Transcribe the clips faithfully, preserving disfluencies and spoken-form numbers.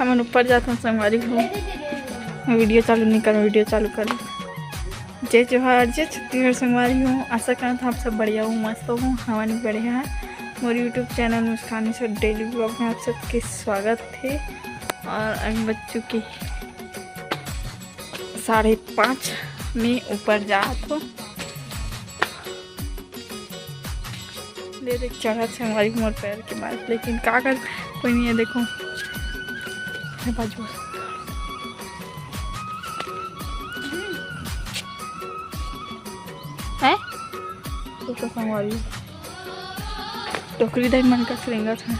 हमन ऊपर जात हन संगवारी हो, मैं वीडियो चालू नहीं कर, वीडियो चालू कर। जय जोहार, जय छत्तीसगढ़ संगवारी हो। आशा करत हव आप सब बढ़िया हो, मस्त हो, हमन बढ़िया है। मोर YouTube चैनल मुस्कान से डेली व्लॉग में आप सबके स्वागत है। और अभी बज चुके साढ़े पाँच, में ऊपर जात हो। ले देख, चढ़त हे संगवारी मोर पैर के बाल, लेकिन का कर, कोई नहीं है। देखो, हे बाजू है। तो संगवारी टोकरी दाई मन का सिरेंगा था।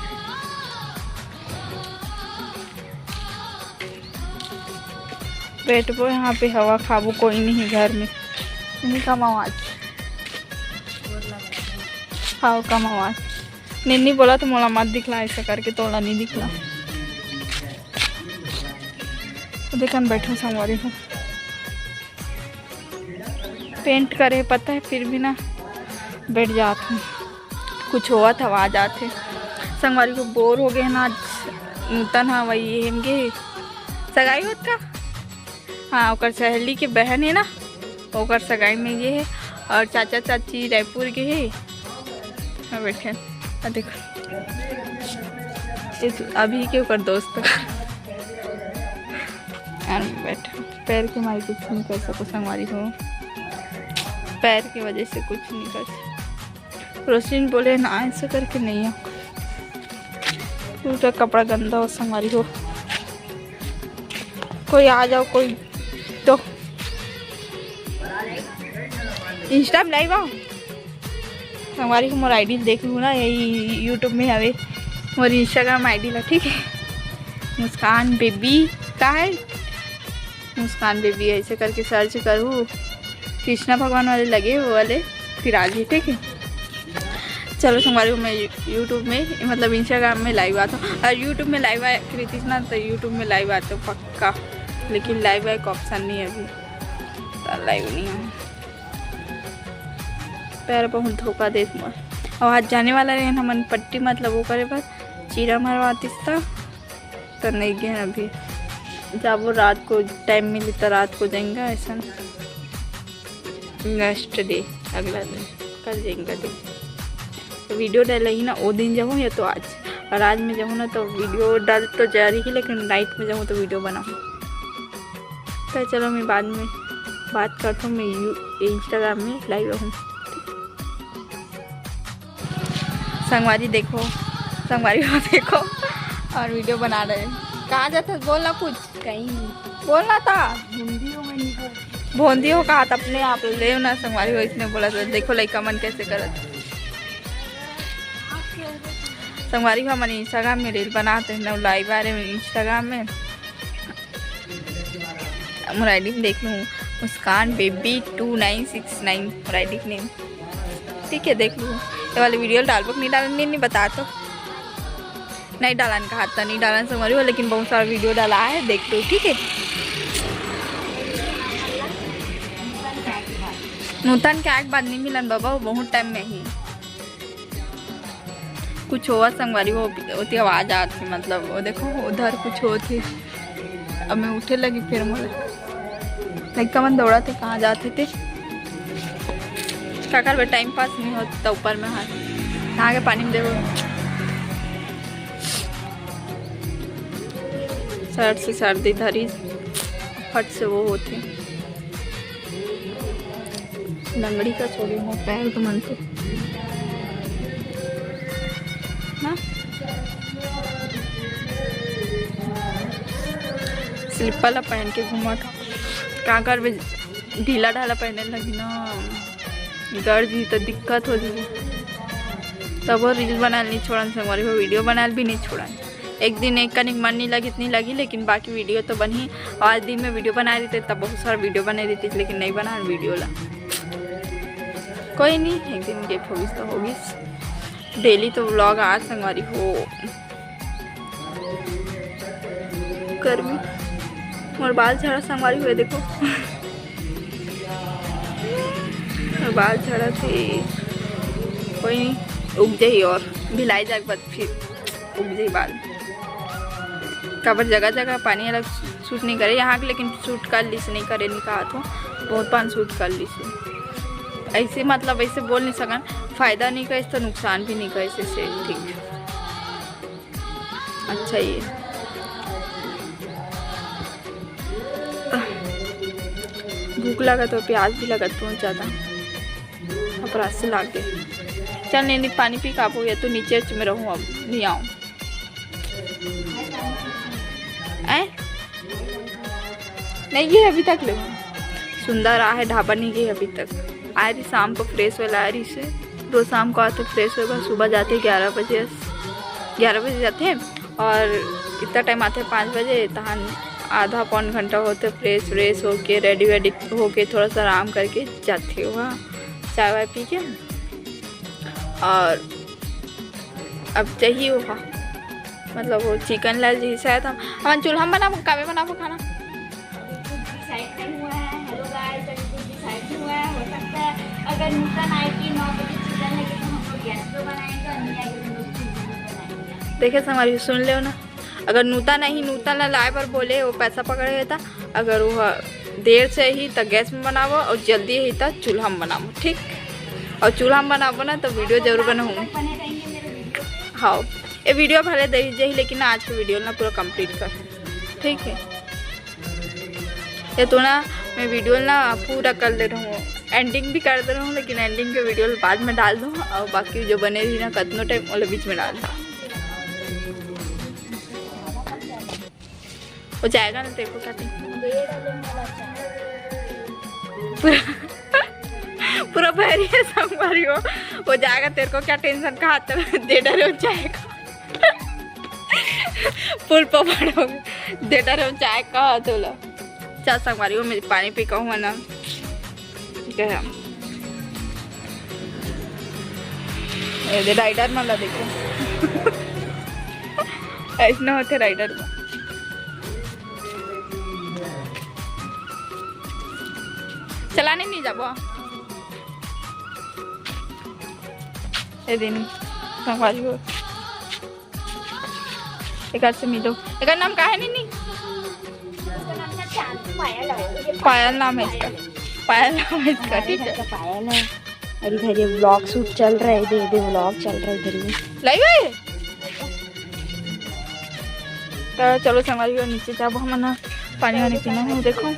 बैठबो यहाँ पे, हवा खाबो, कोई नहीं घर में। नहीं कम आवाज, हाँ कम आवाज। निन्नी बोला तो मोला मत दिखला, ऐसा करके तोला नहीं दिखला। तो देखन बैठो संगवारी हो, पेंट करे पता है, फिर भी ना बैठ जात हूँ। कुछ होवत आवाज आथे। संगवारी हो, बोर हो गए ना, आज नूतन हा वही हेम गे सगाई होत का। हाँ, ओकर सहेली के बहन है ना, ओकर सगाई में गे है। और चाचा चाची रायपुर गे है। हाँ, बैठे हैं। आ, देखो, इस अभी के ओकर दोस्त। यार, बैठ, पैर के मारे कुछ नहीं कर सको संगवारी हो, पैर की वजह से कुछ नहीं कर सको। रोशनी बोले ना, ऐसे करके नहीं है, पूरा कपड़ा गंदा हो संगवारी हो। कोई आ जाओ, कोई तो Insta में लाइव आओ संगवारी हो। मोर आईडी देख लू ना, यही YouTube में हवे मोर Instagram आईडी ला, ठीक है, मुस्कान बेबी का है, मुस्कान बेबी ऐसे करके सर्च करू, कृष्णा भगवान वाले लगे वो वाले, फिर आ जी, ठीक है। चलो संगवारी हो, मैं यू-, YouTube में, मतलब Instagram में लाइव आता हूँ, और YouTube में लाइव आया कृतिश ना, तो YouTube में लाइव आता हूँ पक्का, लेकिन लाइव आए का ऑप्शन नहीं है अभी, तो लाइव नहीं है। पैर बहुत धोखा देत मोर। और आज जाने वाला रहे हमन पट्टी, मतलब वो करे बर चीरा मरवातिस त, तो नहीं गए अभी। जाबो रात को, टाइम मिली तो रात को जाएंगे, ऐसा नेक्स्ट डे, अगला दिन कल जाएंगे दिन। तो वीडियो डाले ही ना, वो दिन जाऊँ या तो आज, और आज में जाऊँ ना तो वीडियो डाल तो जा रही है, लेकिन नाइट में जाऊँ तो वीडियो बनाऊँ। तो चलो, मैं बाद में बात करता हूँ, मैं यू Instagram में लाइव रहूँ। संगवारी देखो, संगवारी हो देखो, और वीडियो बना रहे हैं। कहाँ जाता है? बोल ना कुछ। कहीं नहीं। बोल ना था। भोंदी हो, मैं नहीं बोल। भोंदी हो कहा था अपने आप, ले ना संगवारी हो, इसने बोला था। देखो लइका मन कैसे करत। संगवारी हो, हमन Instagram में रील बनाते हैं ना, लाइव आ रहे हैं Instagram में। मोर आईडी में देख लूँ, Muskan baby two nine six nine मोर आईडी के नेम। ठीक है, देख लूँ ये वाले वीडियो डालबो कि नहीं डालन, नहीं, नहीं बता तो। नहीं डालन कहा था, नहीं डालन संगवारी हो, लेकिन बहुत सारा वीडियो डाला है, देख लो, ठीक है। नूतन के आए के बाद नहीं मिलन बाबा, वो बहुत टाइम में ही। कुछ होवत संगवारी हो, ओती आवाज आत हे, मतलब वो देखो उधर कुछ होत हे। अब मैं उठे लगी, फिर मोला लइका मन दौड़त हे, कहाँ जात हे ते का करबे, टाइम पास नहीं होत त ऊपर में हाथ नहा के पानी में देबो। सर से सर्दी धरी, फट से वो होथे। लंगड़ी का छोड़ी हो, पैर तो मन तो ना। स्लीपर ला पहन के घूमत हव। का करबे, ढीला ढाला पहने लगी ना, गड़ जी तो दिक्कत हो जाही। तबो रील बनाल नहीं छोड़न संगवारी हो, वीडियो बनाल भी नहीं छोड़न। एक दिन एक कनिक मन नहीं लगी, इतनी लगी, लेकिन बाकी वीडियो तो बनही। आज दिन में वीडियो बनाए रहिते, तब बहुत सारा वीडियो बने रहिते, लेकिन नहीं बना वीडियो ला। कोई नहीं, एक दिन gap होगिस तो होगिस। डेली तो व्लॉग आ संगवारी हो। गर्मी, मोर बाल झड़ा संगवारी हो, देखो। मोर बाल झड़ा थे, कोई नहीं, उग जाही और भिलाई जाके बाद फिर उग जाही बाल। काबर जगह जगह पानी अलग शूट नहीं करे, यहाँ के लेकिन शूट कर लिस, नहीं करे नहीं कहा तो बहुत पान शूट कर लिस। ऐसे मतलब ऐसे बोल नहीं सकन, फायदा नहीं करे तो नुकसान भी नहीं करे से, ठीक। अच्छा, ये भूख लगा तो प्याज भी लगत बहुत ज़्यादा, अपराध से लाग गए। चल नहीं, नहीं, पानी पी काबू या तो नीचे में रहूँ, अब नहीं आऊँ। ऐ नहीं गए अभी तक ले। सुंदर आ है ढाबा, नहीं गए अभी तक। आए रही शाम को फ्रेश वाला आए रही से, रोज शाम को आते फ्रेश होगा। सुबह जाते ग्यारह बजे, ग्यारह बजे जाते हैं और इतना टाइम आते हैं पाँच बजे। तहन आधा पौन घंटा होते फ्रेश व्रेश होके, रेडी वेडी होके, थोड़ा सा आराम करके जाते हुआ चाय वाय पी के। और अब चाहिए हुआ मतलब वो चिकन ला जी शायद हम, हम चूल्हा में बनाबो, काबे बनाबो खाना। डिसाइड नहीं हुआ है। हेलो गाइस, अभी कुछ डिसाइड नहीं हुआ है। हो सकता है अगर नूतन आए कि नौ बजे चिकन लेके तो हम लोग गैस पे बनाएंगे और नहीं आएगी तो हम लोग चूल्हे पे बनाएंगे। देखे संगवारी, सुन ले ना, अगर नूतन नहीं, नूतन ला लाए बर बोले, वो पैसा पकड़े था। अगर वो देर से ही तो गैस में बनाबो और जल्दी ही तो चूल्हा में बनाबो, ठीक। और चूल्हा में बनाबो ना तो वीडियो जरूर बनाऊँ। हाँ, ये वीडियो भले दे जाही, लेकिन आज के वीडियो ना पूरा कंप्लीट कर, ठीक है। ये तो ना मैं वीडियो ना पूरा कर ले रहूँ, एंडिंग भी कर दे रहूँ, लेकिन एंडिंग के वीडियो बाद में डाल दूँ और बाकी जो बने रही ना कतनो टाइम, वो बीच में डाल दूँ। हो जाएगा ना तेरे को क्या tension? पूरा पूरा भरी है संगवारी हो, हो जाएगा, तेरे को क्या टेंशन, कहा तो दे डरे हो जाएगा। पुल पर पड़ो, दे डरे हो जाएगा तोला। चल संगवारी हो, मैं पानी पी कहूँ ना, ठीक है। ये दे राइडर मन ला देखो। ऐसना होथे राइडर में। चलाने नहीं जाबो। ए दिन संगवारी हो। एकर से मिलो। एकर नाम का है नीनी? पायल नाम है इसका। पायल नाम है इसका, ठीक है। पायल है। और इधर ये व्लॉग शूट चल रहा है, इधर, इधर व्लॉग चल रहा है इधर में। लाइव है? तो चलो संगवारी हो, नीचे जाबो हमन पानी वानी पीना है। देखो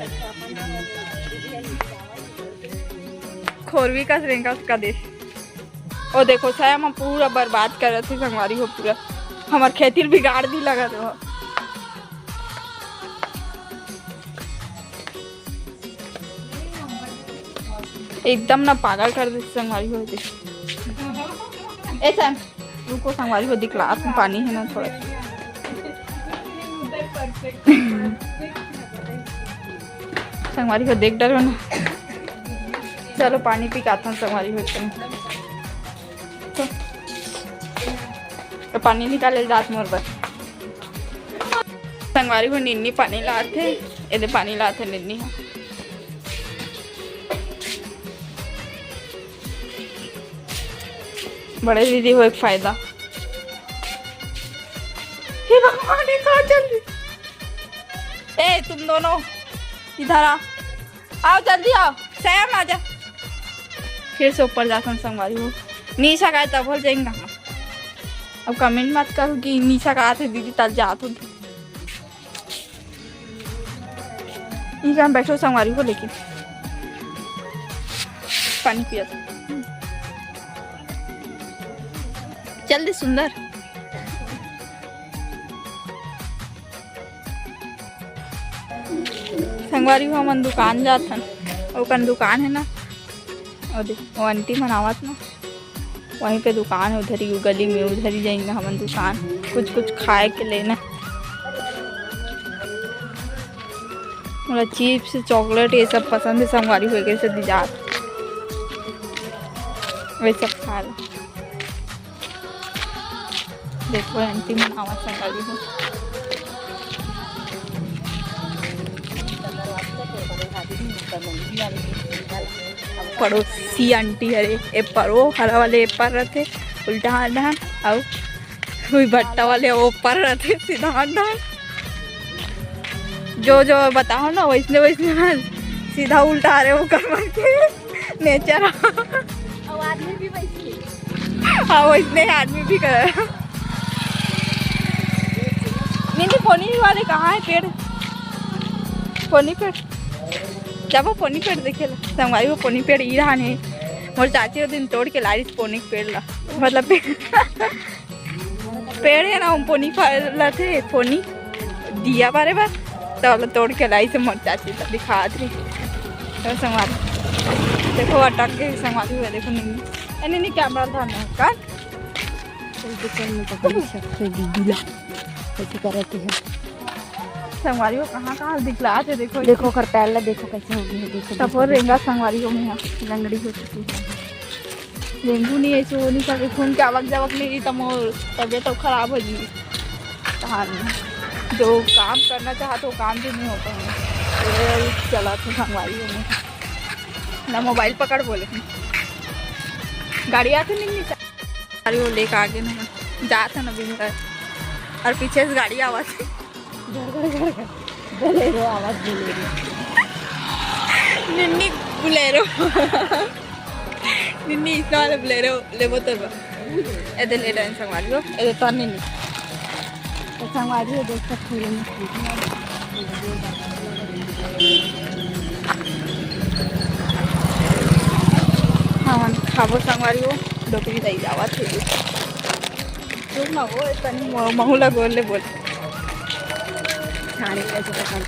खोरवी का रेंगा उसका देश। ओ देखो, साया में पूरा बर्बाद करत हे संगवारी हो, पूरा हमर खेती ल बिगाड़ दी लगत हो। एकदम ना पागल कर देथे संगवारी हो दे। ए सैम, रुको संगवारी हो, दिखला पानी है ना थोड़ा। संगवारी हो देख डरो ना। चलो पानी पी के आथन संगवारी हो। तो पानी निकाले जात मोर बर। संगवारी हो निन्नी पानी लात हे, एदे पानी लात हे निन्नी ह। बड़े दीदी हो एक फायदा। हे भगवान, ये कहाँ चल रही? ए, तुम दोनों इधर आ, आओ जल्दी आओ, सैम आ जा। फिर से ऊपर जाथन संगवारी हो, निशा का तब हो जाएंगे हम। अब कमेंट मत करो कि निशा का आते दीदी तब जात हो। इधर बैठो संगवारी हो, लेकिन पानी पिया था। चल दे सुंदर। संगवारी हो, हमन दुकान जाथन, ओकन दुकान है ना, ओ देख, वो आंटी मन आवत ना, वहीं पे दुकान है, उधर ही गली में, उधर ही जाएंगे हमन दुकान, कुछ कुछ खाए के लेना। मोला चिप्स, चॉकलेट ये सब पसंद है, संगवारी हो, कैसे दी जात, वही सब खा ले। देखो आंटी मन आवत संगवारी हो। पड़ोसी आंटी हरे, ए पर वो हरा वाले ए पर रथे, उल्टा हाथ डाहन, अउ कोई भट्टा वाले ओ पर रथे, सीधा हाथ डाहन। जो जो बताओ ना, वैसने वैसने सीधा उल्टा आ रहे, वो कर मन के नेचर। अब आदमी भी वैसे ही। हाँ, वैसने आदमी भी कर। नहीं नहीं, पोनी वाले कहाँ है पेड़? पोनी पेड़, जब वो पोनी पेड़ देखे ला, संगवारी, वो पोनी पेड़ ई रहा नहीं। मोर चाची वो दिन तोड़ के लाइस पोनी के पेड़ ला, मतलब पेड़, पेड़ है ना, वो पोनी फल थे, पोनी दिया बारे बार, तो वाला तोड़ के लाइस मोर चाची, तो दिखात रही। तो संगवारी, देखो अटक गए संगवारी हुए, देखो नहीं, नहीं, नहीं, कैमरा था ना, काट। कोई तो चल में पकड़ी सकते दीदी ला। कैसे करते हैं? संगवारी हो कहाँ कहाँ दिखला थे, देखो। देखो ओकर पैर ला, देखो कैसे हो गई है, देखो, तब देखो, और देखो। रेंगा संगवारी हो में यहाँ लंगड़ी हो चुकी है। डेंगू नहीं है, सो नहीं सके, खून के आवक जावक नहीं रही, तो मोर तबीयत तो खराब हो जी। कहानी जो काम करना चाहत हो, काम भी नहीं होता है। ये चला थे संगवारी हो में ना, मोबाइल पकड़ बोले। गाड़ी आते नहीं, नहीं। अरे वो लेके आगे ना, जात है ना बिंदर, और पीछे से गाड़ी आवाज। घर घर घर घर बोलेरो आवाज, बोलेरो। निन्नी बोलेरो। निन्नी इतना वाला बोलेरो लेबो तो बा। एदे ले डाइन संगवारी हो, एदे तो निन्नी। तो संगवारी हो, देख सकते हो। हाँ, खाबो संगवारी हो, डोकरी दाई जावा थे। रुक ना, वो तनी म-, महू ला गोल ले बोल। खाने का जो पसंद।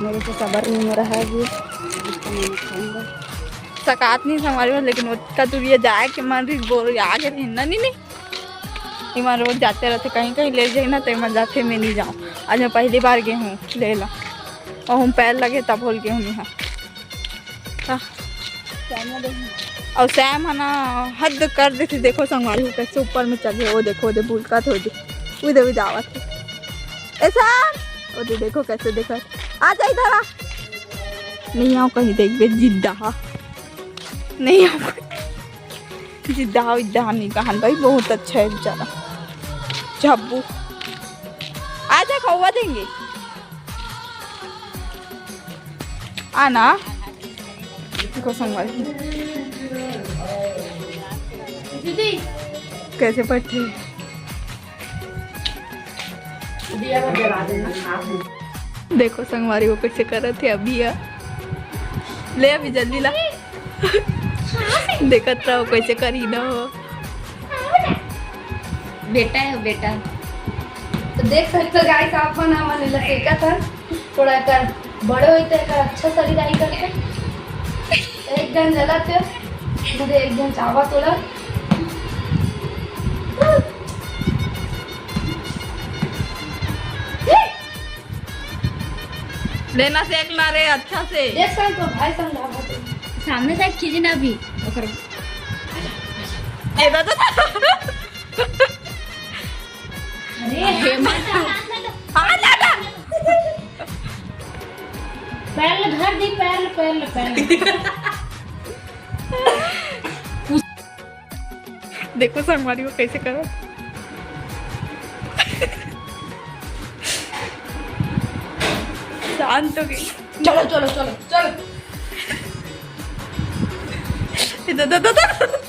मेरे से सबर नहीं हो रहा है अभी। इसको मैंने खाऊंगा। सकात नहीं संगवारी हो, लेकिन ओतका दूर ये जाए के मन रही, बोल आगे रही ना, नहीं, नहीं। इमा रोज जाते रहते, कहीं कहीं ले जाए ना, तो इमा जाते मैं नहीं जाऊँ। आज मैं पहली बार गई हूँ ले ला, और हम पैर लगे तब बोल गए हूँ यहाँ। हाँ। और सैम है ना, हद कर देती। देखो संगवारी हो कैसे ऊपर में चढ़े, वो देखो, वो दे बुलका थोड़ी, वो दे, वो जावत है। ए सैम, वो दे देखो कैसे देखत, आ जा इधर आ। नहीं आओ कहीं, देख बे जिद्दा हा, नहीं आओ कहीं। जिद्दा हा, इद्दा हा नहीं कहन भाई, बहुत अच्छा है बेचारा झब्बू। आ जा, कौवा देंगे। आना। देखो संगवारी। दीदी। कैसे बैठे? दिया में जला देना, आप। देखो संगवारी वो कैसे करत है अभी। आ ले अभी जल्दी ला। देखत रहो कैसे करी ना हो। बेटा है बेटा। तो देख सकते हो गाइस, आप मन हमन एला सेकत हन। थोड़ा एकर बड़े होई तो एकर अच्छा सरी दाई करके। एक जन जलत है, मुझे एक जन चावा तोड़ा। लेना सेक ना रे, अच्छा से। देख सकते हो भाई, समझा भाई। सामने से खींच ना भी, ओकर ए दादा। अरे, हे माता। हाँ, दादा। पैर ले धर दी, पैर ले, पैर ले, पैर ले। देखो संगवारी हो कैसे करो। शांत हो गई। चलो, चलो, चलो, चलो। इधर, इधर, इधर।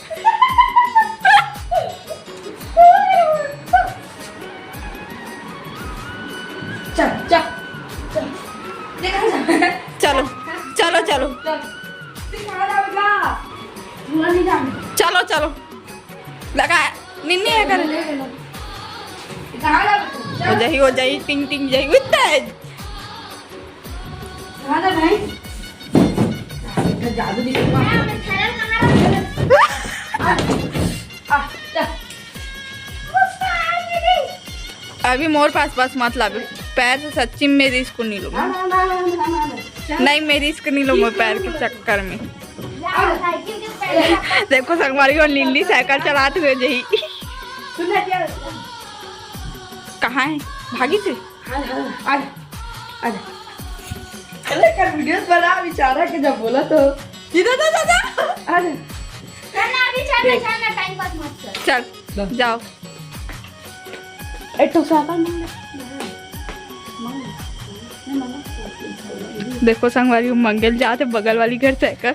चल, चल, चल। देखा जा। चलो, चलो, चलो। चल। दिखा रहा बेटा। पूरा नहीं जाना। चलो, चलो। लगा, निन्नी है कर। ले, ले, ले। कहाँ जा बेटा? चल। हो जाही, हो जाही, टिंग, टिंग जाही। उतना है। कहाँ जा भाई? जादू दिखा। आ, आ, चल। अभी मोर पास, पास मत लाबे। पैर से सच्ची में रिस्क नहीं लूँ। ना, ना, ना, ना, ना, ना। चल। नहीं, मैं रिस्क नहीं लूँ मोर पैर के चक्कर में। साइकिल के पैर। देखो संगवारी हो, निन्नी साइकिल चलाते हुए जही। सुन ना, चल। कहाँ है? भागी थे? आ, आ, आ, आ। अरे कर वीडियोस बना बेचारा के जब बोला तो। इधर, इधर, इधर, इधर। आ जा। चल ना, अभी चल ना, देख। चल ना, टाइम पास मत कर। चल, लो। जाओ। ए, तो साइकिल मांग ले। मांग ले। देखो संगवारी, वो मंगल जात हे बगल वाली घर से कर।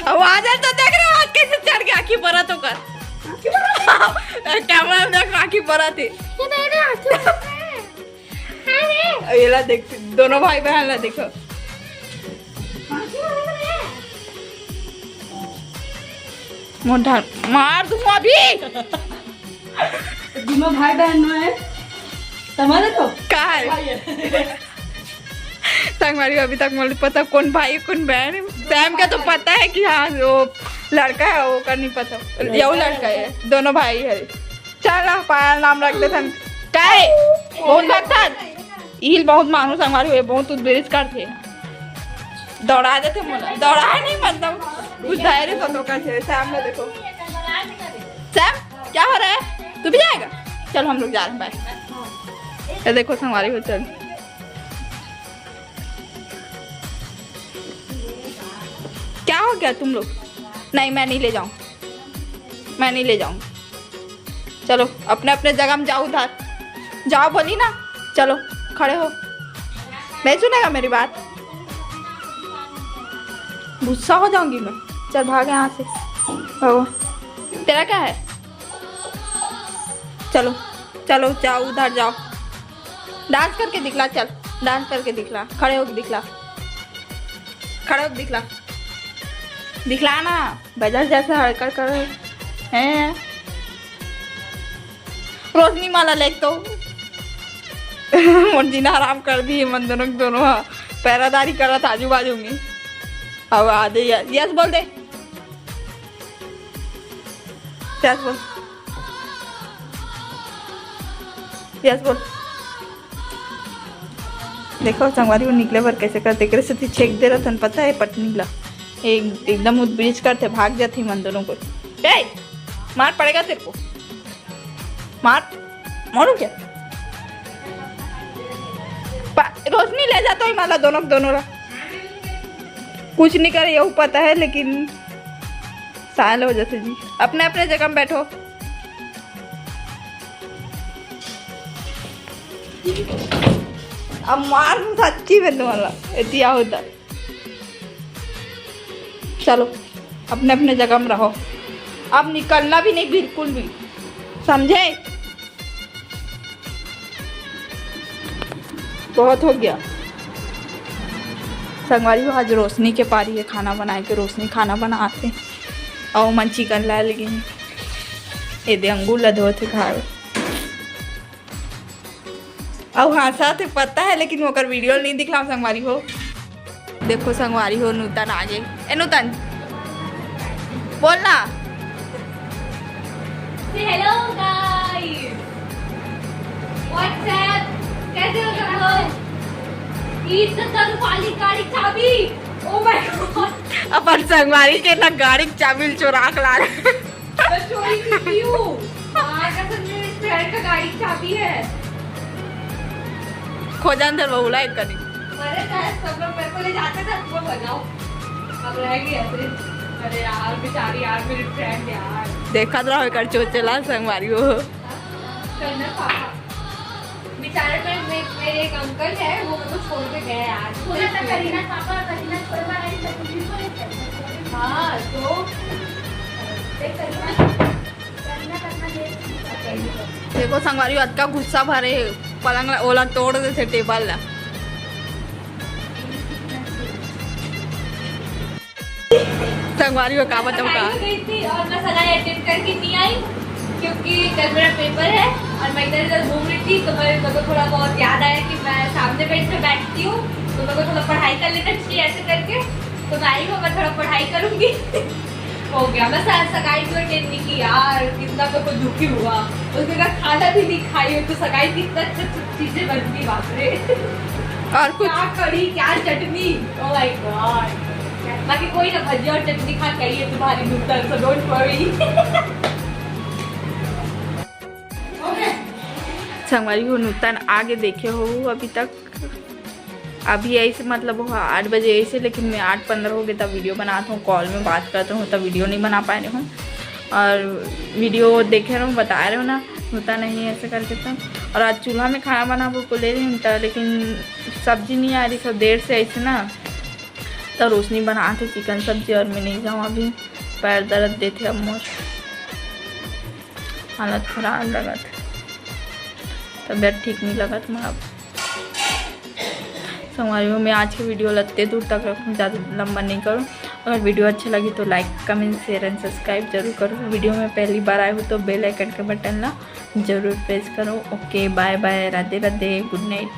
अब आ जाए तो देख रहे हो, हाथ कैसे चढ़ गया, आँखी बरत होकर। कैमरा में देख, आँखी बरत हे। ये नहीं, नहीं, आँखी बरत है। हाँ, है। अब ये ला देख, दोनों भाई बहन ला देखो। आँखी बरत है। मोटा मार दूंगा अभी। दोनों भाई बहन नो है, समझ तो? का है? भाई है। संगवारी, अभी तक मुझे पता कौन भाई कौन बहन है। सैम का तो पता है कि हाँ, वो लड़का है, वो का नहीं पता। या वो लड़का है, दोनों भाई है। चल ना, पायल नाम रख देथन। का है? बहुत लगता है। इहिल बहुत मानू संगवारी हो, बहुत उद्बेरिस करथे। दौड़ा देथे मोला। दौड़ा नहीं, मतलब, कुछ धैर्य से तो कैसे, सैम में देखो। सैम, क्या हो रहा है? तू भी जाएगा? चलो, हम लोग जा रहे हैं, बाय। ये देखो संगवारी हो, चल। क्या हो गया तुम लोग? नहीं, मैं नहीं ले जाऊँ, मैं नहीं ले जाऊँ। चलो, अपने अपने जगह में जाओ, उधर जाओ, बोली ना। चलो, खड़े हो, नहीं सुनेगा मेरी बात, गुस्सा हो जाऊंगी मैं। चल, भाग यहाँ से। ओ, तेरा क्या है? चलो, चलो, जाओ, उधर जाओ, डांस करके दिखला। चल, डांस करके दिखला, खड़े होके दिखला, खड़े होके दिखला, दिखला ना। बजर जैसा हरकत कर रहे हैं। रोशनी माला ले तो मोर जीना हराम कर दी मन दोनों के दोनों हा। पैरादारी करत आजू बाजू में। अब आ दे, यस बोल दे, यस बोल, यस बोल। देखो संगवारी, वो निकले बर कैसे करथे, एकरे सेती छेक दे रहथन, पता है, पटनी ला। एक, एकदम उद्बीज करथे, भाग जाथे मन दोनों को। ए, मार पड़ेगा तेरे को, मार, मारू क्या? पा-, रोशनी ले जाता हूँ माला दोनों, दोनों ला। कुछ नहीं करे, यहू पता है, लेकिन साल हो जाते जी। अपने अपने जगह में बैठो। अब मार सच्ची में तुम्हारा एतिया होता। चलो, अपने अपने जगह में रहो, अब निकलना भी नहीं बिल्कुल भी, समझे? बहुत हो गया। संगवारी हो, आज रोशनी के पारी है खाना बनाए के। रोशनी खाना बनाथे, अउ मन चिकन ला लेकिन ये दे अंगूर ला धोथे खाए। अउ हाँ, साथ में पत्ता है, लेकिन ओकर वीडियो नहीं दिखलाओ संगवारी हो। देखो संगवारी हो, नूतन आगे। ए नूतन, बोल ना। Say hello guys, what's up? कैसे हो सब लोग? ईद का कल वाली गाड़ी चाबी। Oh my God। अपन संगवारी के ना गाड़ी के चाबी चुरा के ला रहे। मैं चोरी की थी हूँ। हाँ, कसम से, मेरे friend का गाड़ी की चाबी है। खोजन धर बहुला एक करी। अरे, शायद सब लोग मेरे को ले जाते थे, वो बनाओ। अब रह गई ऐसे। अरे यार, बेचारी यार, मेरी friend यार। देखत रहो, एकर चोचला संगवारी हो। करना पापा। बेचारे मेरे, मेरे, मेरे एक अंकल है, वो मेरे को छोड़ के गए यार। बोला था करीना पापा, करीना छोड़वा रही है, तो पुलिस को लेकर। हाँ, तो देख करीना, करीना कितना देर। देखो संगवारी, अतका गुस्सा भरे हे, पलंग ला, ओला तोड़ देथे टेबल ला। संगवारी हो का बताऊं का? आई गई थी और मैं सगाई अटेंड करके नहीं आई, क्योंकि कल मेरा पेपर है और मैं इधर इधर घूम रही थी, तो मैं, मेरे को थोड़ा बहुत याद आया कि मैं सामने बेंच पे बैठती हूँ, तो मेरे को थोड़ा पढ़ाई कर लेना चाहिए ऐसे करके। तो मैं आई हूँ, मैं थोड़ा पढ़ाई करूंगी। हो गया, मैं सा-, सगाई भी अटेंड नहीं की यार, कितना मेरे को दुखी हुआ। उसके बाद खाना भी नहीं खाई हूँ, तो सगाई की इतना अच्छी अच्छी चीजें बनती, बाप रे। और कुछ? क्या कढ़ी, क्या चटनी, oh my God। बाकी कोई ना, भजिया और चटनी खा के आई है तुम्हारी नूतन, so don't worry। संगवारी हो, नूतन आगे देखे हो अभी तक? अभी ऐसे, मतलब, वो आठ बजे ऐसे, लेकिन मैं आठ पंद्रह हो गए तब वीडियो बनाता हूँ, कॉल में बात करता हूँ, तब वीडियो नहीं बना पा रहे हूँ। और वीडियो देखे रहो, बता रहे हो ना, होता नहीं ऐसे करके तो। और आज चूल्हा में खाना बनाबो बोले रहिन त, लेकिन सब्जी नहीं आ रही, सब देर से ऐसे ना, तो रोशनी बनात हे चिकन सब्जी और मैं नहीं जाऊँ अभी, पैर दर्द देथे अब मोर, हालत खराब लगत, तबीयत ठीक नहीं लगत मोर अब। संगवारी हो, मैं आज के वीडियो ल अत्ते दूर तक रखूँ, ज़्यादा लंबा नहीं करूँ। अगर वीडियो अच्छा लगी तो like, comment, share and subscribe जरूर करो। वीडियो में पहली बार आए हो तो बेल आइकन के बटन ला जरूर प्रेस करो। ओके, बाय बाय, राधे राधे, गुड नाइट।